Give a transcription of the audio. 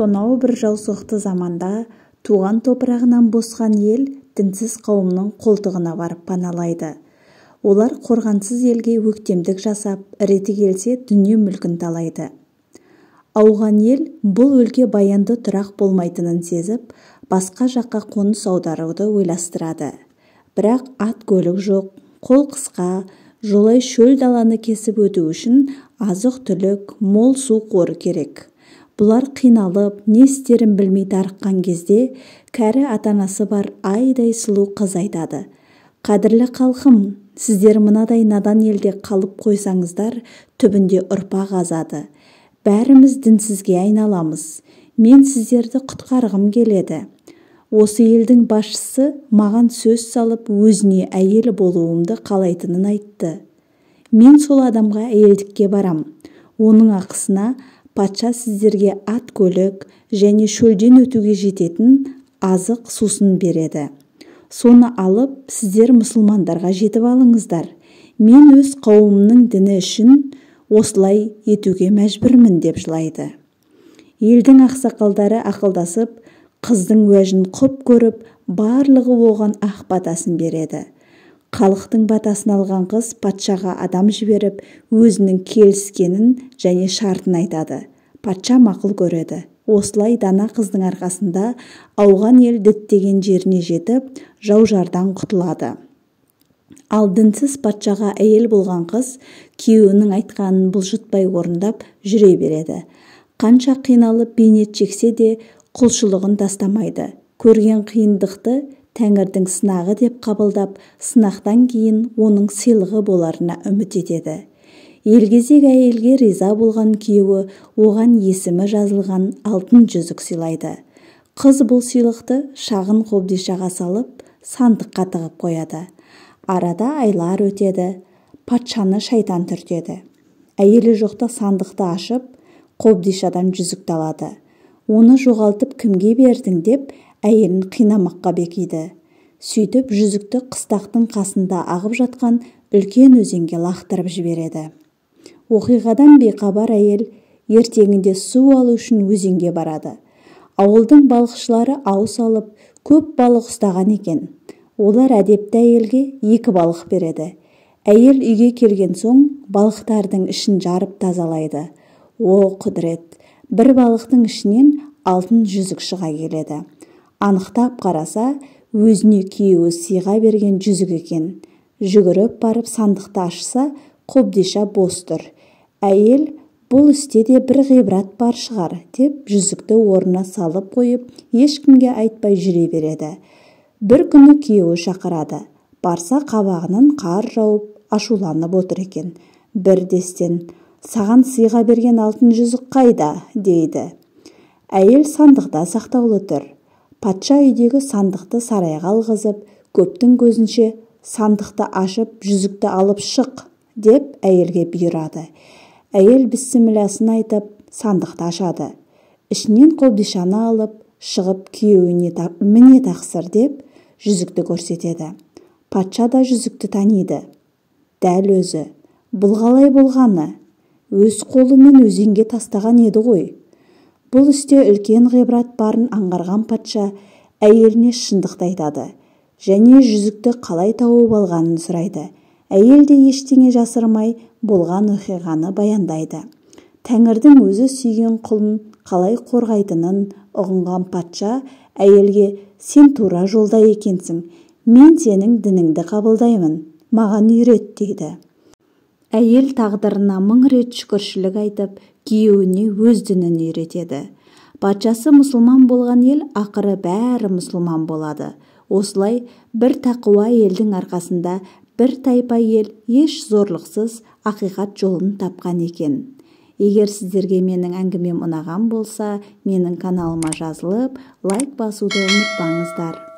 Сонау бір жаусоқты заманда туған топырағынан босқан ел дінсіз қауымның қолтығына барып паналайды. Олар қорғансыз елге өктемдік жасап, реті келсе дүние-мүлкін талайды. Ауған ел бұл өлке баянды тұрақ болмайтынын сезіп, басқа жаққа қоныс аударуды ойластырады. Бірақ ат көлік жоқ, қол қысқа, жолай шөл даланы кесіп өту үшін азық-түлік, мол су қоры керек. Бұлар қиналып, не істерін білмей тарыққан кезде, кәрі ата-анасы бар айдай сұлу қыз айтады. Қадірлі халқым, сіздер мынадай надан елде қалып қойсаңыздар, түбінде ұрпақ азады. Бәріміз дінсізге айналамыз. Мен сіздерді құтқарғым келеді. Осы елдің басшысы маған сөз салып, өзіне әйел болуымды қалайтынын айтты. Мен сол адамға әйелдікке барам. Оның ақысына патша сіздерге ат көлік және шөлден өтуге жететін азық сусын береді. Соны алып, сіздер мұсылмандарға жетіп алыңыздар. Мен өз қауымымның діні үшін осылай етуге мәжбүрмін, деп жылайды. Елдің ақсақалдары ақылдасып, қыздың уәжін құп көріп, барлығы оған ақ батасын береді. Халықтың батасын алған қыз патшаға адам жіберіп, өзінің келіскенін және шартын айтады. Патша мақұл көреді. Осылай дана қыздың арқасында ауған ел діттеген жеріне жетіп, жау-жардан құтылады. Ал дінсіз патшаға әйел болған қыз күйеуінің айтқанын бұлжытпай орындап жүре береді. Қанша қиналып бейнет шексе де құлшылығын тастамайды. Көрген қиындықты тәңірдің сынағы деп қабылдап, сынақтан кейін оның сыйлығы боларына үміт етеді. Елгезек әйелге риза болған күйеуі оған есімі жазылған алтын жүзік сыйлайды. Қыз бұл сыйлықты шағын қобдишаға салып, сандыққа тығып қояды. Арада айлар өтеді, патшаны шайтан түртеді. Әйелі жоқта сандықты ашып, қобдишадан жүзікті алады. Оны жоғалтып кімге бердің деп әйелін қинамаққа бекиді. Сөйтіп жүзікті қыстақтың қасында ағып жатқан үлкен өзенге лақтырып жібереді. Оқиғадан бейхабар әйел ертеңінде су алу үшін өзенге барады. Ауылдың балықшылары ау салып, көп балық ұстаған екен. Олар әдепті әйелге 2 балық береді. Әйел үйге келген соң балықтардың ішін жарып тазалайды. О, құдірет! Бір балықтың ішінен алтын жүзік шыға келеді. Анықтап қараса, өзіне күйеуі сыйға берген жүзік екен. Жүгіріп барып сандықты ашса, қобдиша бос тұр. Әйел, бұл істе де бір ғибрат бар шығар, деп жүзікті орнына салып қойып, ешкімге айтпай жүре береді. Бір күні күйеуі шақырады. Барса қабағынан қар жауып, ашуланып отыр екен. Бірдестен, саған сыйға берген алтын жүзік қайда, дейді. Әйел сандықта сақтаулы тұр. Патша үйдегі сандықты сарайға алғызып, көптің көзінше сандықты ашып, жүзікті алып шық, деп әйелге бұйырады. Әйел бісмілласын айтып, сандықты ашады. Ішінен қобдишаны алып, шығып күйеуіне міне тақсыр деп жүзікті көрсетеді. Патша да жүзікті таниды. Дәл өзі. Бұл қалай болғаны? Өз қолымен өзенге тастаған еді ғой. Бұл істе үлкен ғибрат барын аңғарған патша әйеліне шындықты айтады. Және жүзікті қалай тауып алғанын сұрайды. Әйел де ештеңе жасырмай болған оқиғаны баяндайды. Тәңірдің өзі сүйген құлын қалай қорғайтынын ұғынған патша әйелге сен тура жолда екенсің, мен сенің дініңді қабылдаймын, маған үйрет дейді. Әйел тағдырына 1000 рет шүкіршілік айтып, күйеуіне өз дінін үйретеді. Патшасы мұсылман болған ел ақыры бәрі мұсылман болады. Осылай бір тақуа елдің арқасында бір тайпа ел еш зорлықсыз ақиқат жолын тапқан екен. Егер сіздерге менің әңгімем ұнаған болса, менің каналыма жазылып, лайк басуды ұмытпаңыздар.